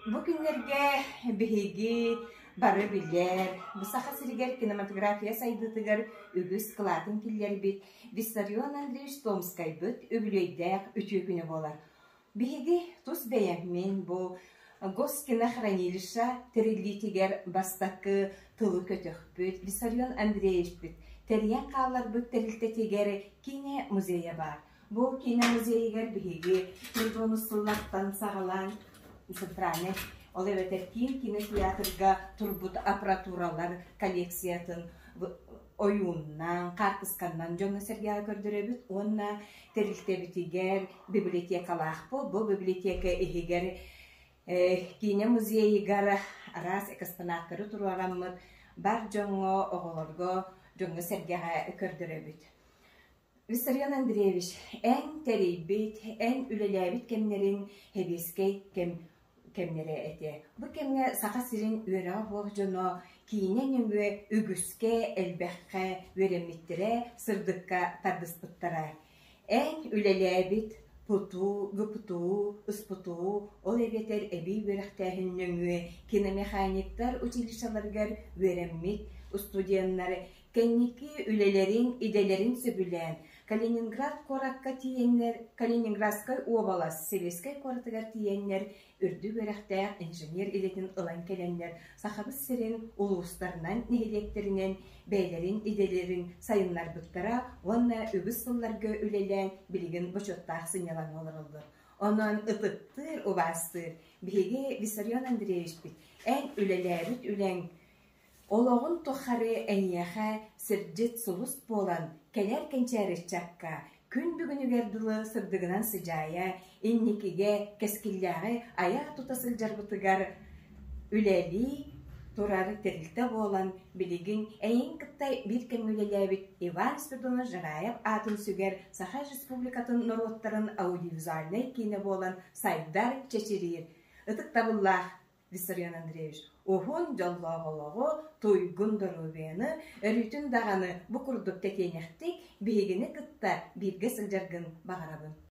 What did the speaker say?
Бу күннэргэ биһиги бары билэр, бу Саха сиригэр кинематография сайдыытыгар үгүс кылаатын киллэрбит Виссарион Андреевич Томскайбыт үбүлүөйдээх үтүө күнэ буолар. Биһиги тус бэйэм мин бу Госкинохранилище тэриллиитигэр бастакы тылы көтөхпүт Виссарион Андреевичпит тэрийэн хаалларбыт тэрилтэтигэр киинэ музейа баар. Бу киинэ музейыгар биһиги 40 сыллартан саҕалаан центральный, ол эбэтэр киин кинотеатрга турбут аппаратуралар коллекциятын ойууннан, хаартысканнан дьоҥҥо-сэргэҕэ көрдөрөбүт уонна тэрилтэбитигэр библиотекалаахпыт. Бу библиотека иһигэр киинэ музейыгар араас экспонаттары туруораммыт бар дьоҥҥо, оҕолорго, дьоҥҥо-сэргэҕэ көрдөрөбүт. Виссарион Андреевич, эн тэрийбит, эн үлэлээбит кэмнэриҥ сэбиэскэй кэм кэмнэрэ этэ. Бу кэмҥэ Саха сирин үөрэҕэ суох дьоно киинэ нөҥүө үгүскэ, элбэххэ үөрэммиттэрэ, сырдыкка тардыспыттара. Эн үлэлээбит ПТУ, ГПТУ, СПТУ, ол эбэтэр эбии үөрэхтээһин нөҥүө киномеханиктар училищеларыгар үөрэммит студеннар Кэнники үлэлэрин, идэлэрин сөбүлээн, Калининград куоракка тиийэннэр, Калининградскай уобалас Сэбиэскэй куоратыгар тиийэннэр үрдүк үөрэхтээх инженер идэтин ылан кэлэннэр Сахабыт сирин улуустарынан, нэһилиэктэринэн бэйэлэрин идэлэрин сайыннарбыттара уонна үгүс сылларга үлэлээн билигин бочуоттаах сынньалаҥҥа олороллор. Онон ытыктыыр, убаастыыр биһиги Виссарион Андреевичпит эн үлэлээбит үлэҥ Олоҕун тухары эйиэхэ сирдьит сулус буолан кэлэр кэнчээри ыччакка күн бүгүнүгэр дылы сырдыгынан сыдьаайа, инникигэ кэскиллээҕи айа-тута сылдьарбытыгар үлэлии турар тэрилтэ буолан билигин эйигин кытта биир кэмҥэ үлэлээбит Иван Спиридонович Жараев аатын сүгэр Саха Республикатын норуоттарын аудиовизуальнай киинэ буолан сайдар, чэчириир ытыктабыллаах Виссарион Андреевич, уһун дьоллоох олоҕу, туйгун доруобуйаны, өрүүтүн даҕаны бу курдук тэтиэнэхтик биһигини кытта бииргэ сылдьаргын баҕарабын.